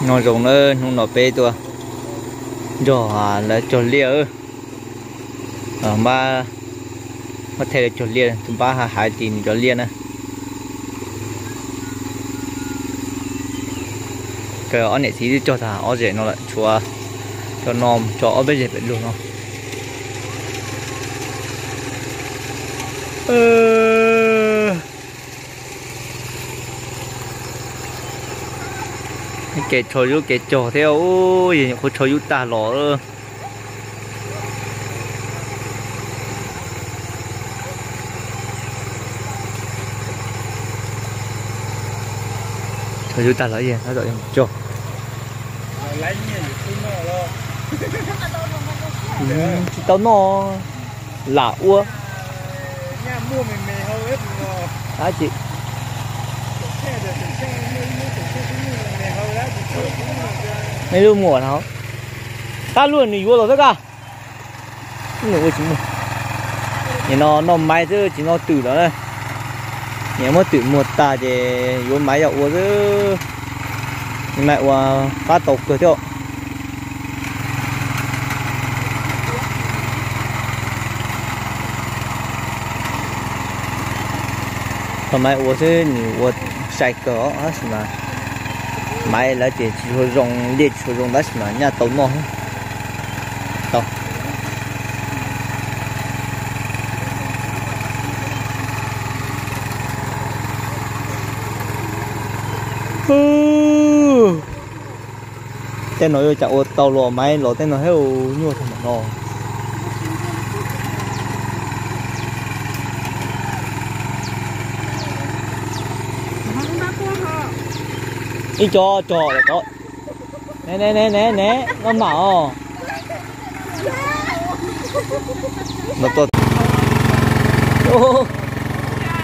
Nyob zoo na, hnub no peb tuaj nrog lawv cog liaj. Npab, npab thaj lawv cog liaj, tus npab hais hais tis nws cov liaj na. Ob niam txiv twb cog tag ob zem no lawm, tshuav cov no, cov ob peb zem pem luag no. Kev tsho yub kev cog thiab, yog nyuam qhuav tsho yub tag los. Tsho yub tag los tab tom cog. Tsis tau noj, lam ua. Mej lub muam no, tab luaj nws yuav los xwb kaj. Nws ua tsis muaj. Nim no noj maiv xwb tsis noj twm lawm. Nim muab twm muag tag ces yuav maiv yog ua xwb. Maiv ua qab tau kawg thiab. Thaum maiv ua xwb nws ua sai kawg os, tab sis mas maiv lawv tias tsis tshua zoo, liaj tsis tshua zoo tab sis mas nyaj tau noj tau. Tej no yuav cas ua tau los maiv los tej no thiab, nyuaj tag npaum no. Ib co rog lawm tod. Ne ne ne ne ne, maj mam os.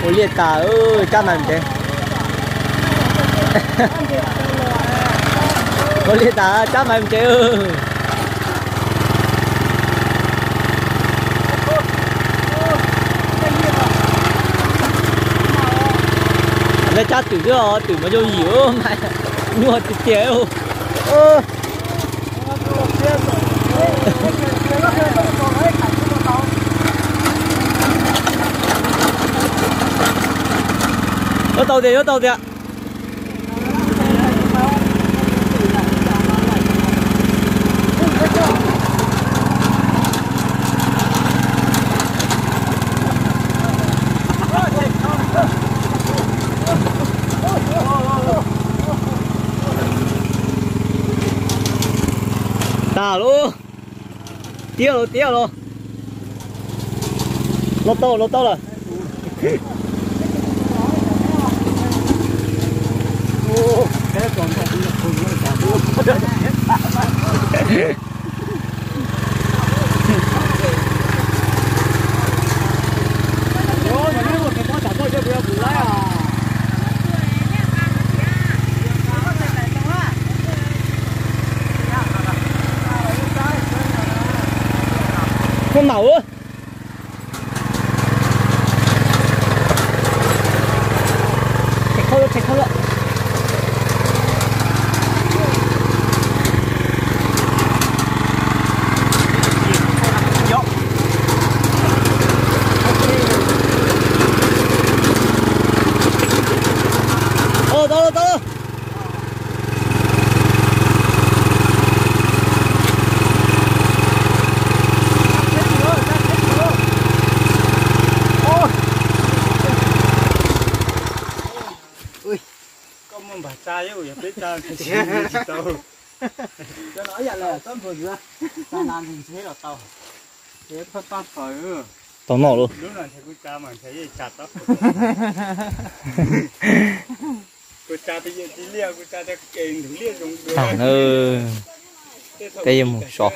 Ua liaj tas, cab maiv mus tsev. Ua liaj tas cab maiv mus tsev. Lawv cab twm xwb os, twm mas yooj yim, maiv nyuaj tiag tiag. Yuav tau tias, yuav tau tias. Tag lauj. Tiab lauj, tiab lauj. Los tau, los tau lawm. Maj mam ua. Tau, tau. Koj muaj npag tsa, yog peb tsa tsis tau. Tau noj lauj. Tag na, peb yuav mus so.